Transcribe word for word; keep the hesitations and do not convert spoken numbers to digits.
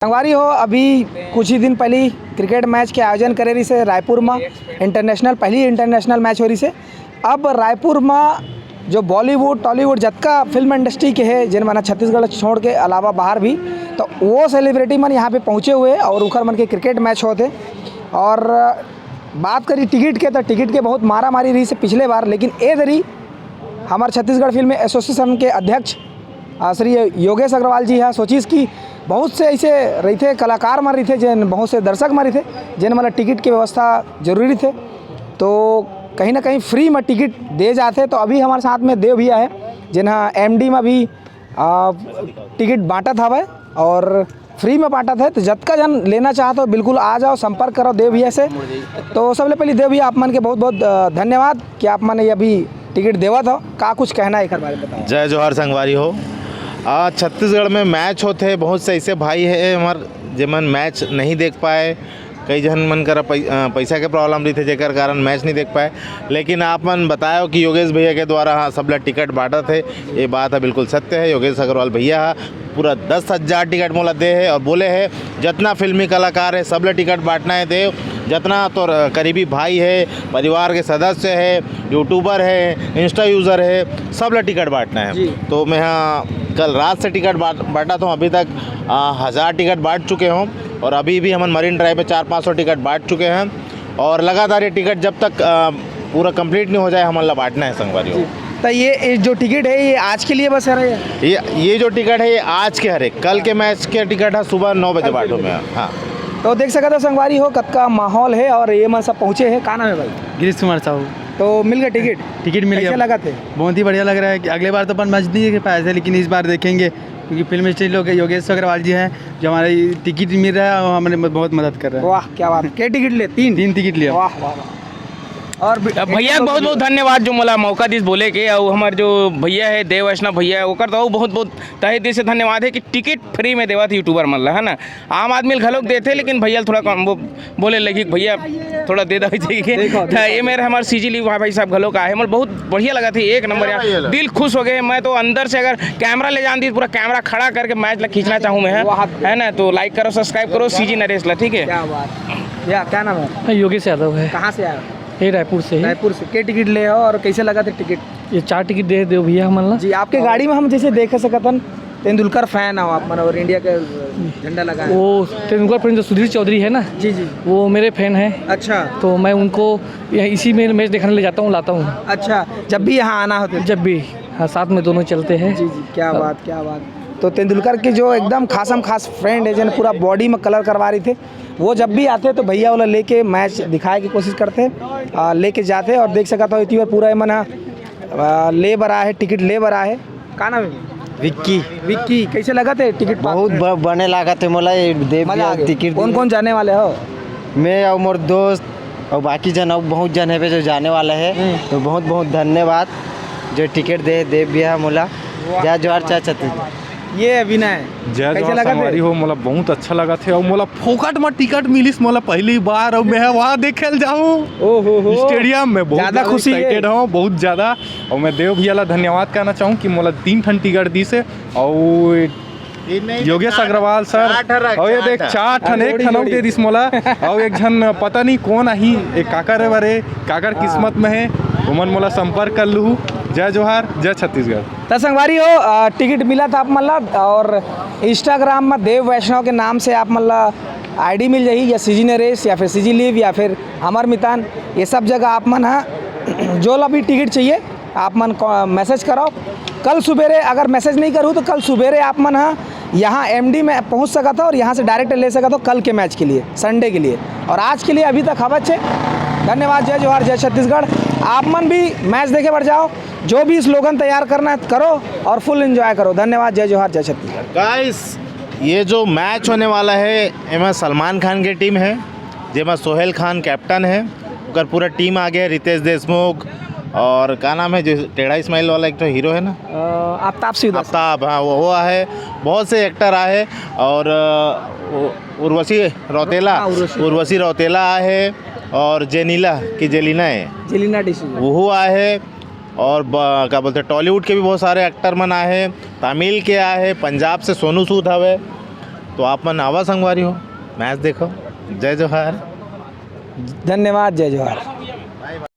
संगवारी हो, अभी कुछ ही दिन पहली क्रिकेट मैच के आयोजन करे रहिसे रायपुर म, इंटरनेशनल, पहली इंटरनेशनल मैच हो रहिसे। अब रायपुर म जो बॉलीवुड, टॉलीवुड, जतका फिल्म इंडस्ट्री के हे, जेन मन ह छत्तीसगढ़ छोड़ के अलावा बाहर भी, तो वो सेलिब्रिटी मन यहाँ पे पहुँचे हुए और उखर मन के क्रिकेट मैच होत हे। और बात करी टिकट के, तो टिकट के बहुत मारा मारी रहिसे पिछले बार, लेकिन ए दरी हमर छत्तीसगढ़ फिल्म एसोसिएशन के अध्यक्ष आ, श्री योगेश अग्रवाल जी ह सोचिस कि बहुत से ऐसे रहिथे, कलाकार मन रहिथे, जेन बहुत से दर्शक मन रहिथे, जेन मन ल टिकट के व्यवस्था जरूरी रहिथे, तो कहीं ना कहीं फ्री म टिकट दे जाथे। तो अभी हमारे साथ में देव भैया हे, जेन ह एमडी म भी आ, टिकट बांटत हवय और फ्री में बांटत हे। तो जतका जन लेना चाहत हो, बिल्कुल आ जाओ, संपर्क करो देव भैया से। तो सबले पहले देव भैया, आप मन के बहुत बहुत अ, धन्यवाद कि आप मन ये अभी टिकट देवत हो। का कुछ कहना है एकर बारे में बताओ। जय जोहार संगवारी हो। आज छत्तीसगढ़ में मैच होत हे, बहुत से ऐसे भाई हे हमार, जेमन मैच नहीं देख पाए। कई झन मन करा पै-, अ, पैसा के प्रॉब्लम रहिथे, जेकर कारण मैच नहीं देख पाए। लेकिन आप मन बतायो कि योगेश भैया के द्वारा, हाँ, सबला टिकट बांटत हे, ये बात ह बिल्कुल सत्य हे। योगेश अग्रवाल भैया ह पूरा दस हजार टिकट मोला दे हे और बोले हे, जतना फिल्मी कलाकार हे, सबले टिकट बांटना हे देव, जतना तोर करीबी भाई हे, परिवार के सदस्य हे, यूट्यूबर हे, इंस्टा यूजर हे, सबले टिकट बांटना हे। जी। तो मैं ह कल रात से टिकट बांट, बांटत हूँ, अभी तक आ, हजार टिकट बांट चुके हों और अभी भी हमन मरीन ड्राइव में चार पाँच सौ टिकट बांट चुके हैं और लगातार ये टिकट जब तक आ, पूरा कंप्लीट नहीं हो जाए, हमन ला बांटना है संगवारी हो। जी। तो ये, ये जो टिकट है, ये आज के लिए बस है? ये, ये जो टिकट है, ये आज के हरे, कल के मैच के टिकट है, सुबह नौ बजे कल के बांटू लिए। मैं। हाँ। तो देख सकत हो संगवारी हो, कतका माहौल है और ये मन सब पहुँचे हैं। का नाम है भाई? गिरीश कुमार साहू। तो मिल गया टिकट? टिकट मिल कैसे गया। लगा थे? बहुत ही बढ़िया लग रहा है कि अगले बार तो अपन मैच नहीं देख पाए थे, लेकिन इस बार देखेंगे, क्योंकि फिल्म इंडस्ट्री लोग योगेश अग्रवाल जी हैं, जो हमारे टिकट मिल रहा है और हमारे बहुत मदद कर रहे हैं। वाह, क्या बात। के टिकट ले? तीन? तीन टिकट लिया। वाह, वाह, वाह। और भी अब भैया के बहुत बहुत धन्यवाद जो मोला मौका दिस बोले के। और हमारे जो भैया है देव वैष्णव भैया, ओकर तो बहुत बहुत तहे दिल से धन्यवाद है कि टिकट फ्री में देवत यूट्यूबर मन ला, है ना। आम आदमी ल घलोक देथे, लेकिन भैया ल थोड़ा कम, वो बोले लगी कि भैया थोड़ा दे दो जी के। देखो, तो देखो। ये मेरे हमारे सीजी ली भाई, भाई साहब घलोक आए, मतलब बहुत बढ़िया लगा थी, एक नंबर यार, दिल खुश हो गए। मैं तो अंदर से अगर कैमरा ले जान दी, पूरा कैमरा खड़ा करके मैच ला खींचना चाहूँ मैं, है, वाह। है ना। तो लाइक करो, सब्सक्राइब करो सीजी नरेश ला, ठीक है। क्या बात। या क्या नाम है? योगेश यादव है। कहाँ से आए हो? ये रायपुर से ही। रायपुर से। के टिकट ले हो और कैसे लगा थे टिकट? ये चार टिकट दे दो भैया हमन ला। जी, आपके गाड़ी में हम जैसे देख सकत हन, तेंदुलकर फैन हो आप मन और इंडिया के झंडा लगा है। वो तेंदुलकर फैन जो सुधीर चौधरी है ना, जी, जी। वो मेरे फैन है। अच्छा। तो मैं उनको यह, इसी में मैच देखने ले जाता हूँ, लाता हूँ। अच्छा, जब भी यहाँ आना हो तो? जब भी, हाँ, साथ में दोनों चलते हैं। जी, जी, क्या बात, क्या बात। तो तेंदुलकर के जो एकदम खासम खास फ्रेंड है, जेन पूरा बॉडी में कलर करवा रही थे, वो जब भी आथे तो भैया वाला लेके मैच दिखाए के कोशिश करथे, आ, लेके जाथे। और देख सकत हो इतनी बार पूरा एमन ह, आ, ले बर आए हे, टिकट ले बर आए हे। का नाम है? विक्की। विक्की, कैसे लगत हे टिकट पाके? बहुत ब-, बने लागत हे मोला, ये देव मजा भैया आ गया। टिकट कौन दिए। कौन जाने वाले हो? मैं और मोर दोस्त और बाकी जन, और बहुत जन है जो जाने वाला है। हम्म। तो बहुत बहुत धन्यवाद जो टिकट दे, देव भैया मोला। वाह। जय जोहार, जय छत्तीसगढ़। ये अभिनय जय कैसे जोहार लगा थे? संगवारी हो, मोला बहुत अच्छा लगा थे और मोला फोकट में टिकट मिलिस, मोला पहली बार, और मैं वहाँ देखे ल जाऊँ ओ हो हो। स्टेडियम में। बहुत ज्यादा ज्यादा खुशी है। Excited हूँ, बहुत ज्यादा। और मैं देव भैया ला धन्यवाद कहना चाहूँ कि मोला तीन ठन टिकट दिस हे और योगेश अग्रवाल सर, और ये देख, चार ठन, एक ठन अउ दे दिस मोला, और एक झन पता नहीं कौन आही, एक काकर हे बरे, काकर किस्मत में है, ओमन मोला संपर्क कर लूहू। जय जोहार, जय छत्तीसगढ़। त संगवारी हो, अ, टिकट मिलत हे आप मन ला और Instagram में देव वैष्णव के नाम से आप मन ला आईडी मिल जाही, या सीजी नरेश या फिर सीजी लिव या फिर अमर मितान, ये सब जगह आप मन ह जो ला भी टिकट चाहिए आप मन को मैसेज करो। कल सुबेरे अगर मैसेज नहीं करूँ तो कल सुबेरे आप मन ह यहाँ एमडी में पहुँच सकत हो और यहाँ से डायरेक्ट ले सकत हो कल के मैच के लिए, संडे के लिए। और आज के लिए अभी तक हवच हे। धन्यवाद, जय जोहार, जय छत्तीसगढ़। आप मन भी मैच देखे बर जाओ, जो भी स्लोगन तैयार करना है करो और फुल एंजॉय करो। धन्यवाद, जय जोहार, जय छत्तीसगढ़। गाइस, ये जो मैच होने वाला है, एमा सलमान खान के टीम है, जेमा सोहेल खान कैप्टन है, ओकर पूरा टीम आगे है, रितेश देशमुख और का नाम है जो टेढ़ा स्माइल वाला एक ठो हीरो है ना, अ, आफ्ताब सिंह। आफ्ताब, हाँ, वो, वो आहे, बहुत से एक्टर आहे और, अ, उ-, उर्वशी रौतेला, हाँ, उर्वशी। उर्वशी रौतेला आहे और जेनिला की जेलिना है, जेलिना डिसूजा। वो आहे और ब-, का बोलते हैं, टॉलीवुड के भी बहुत सारे एक्टर मन आहे, तमिल के आहे, पंजाब से सोनू सूद हवे, तो आप मन आवा संगवारी हो, मैच देखो। जय जोहार। धन्यवाद, जय जोहार।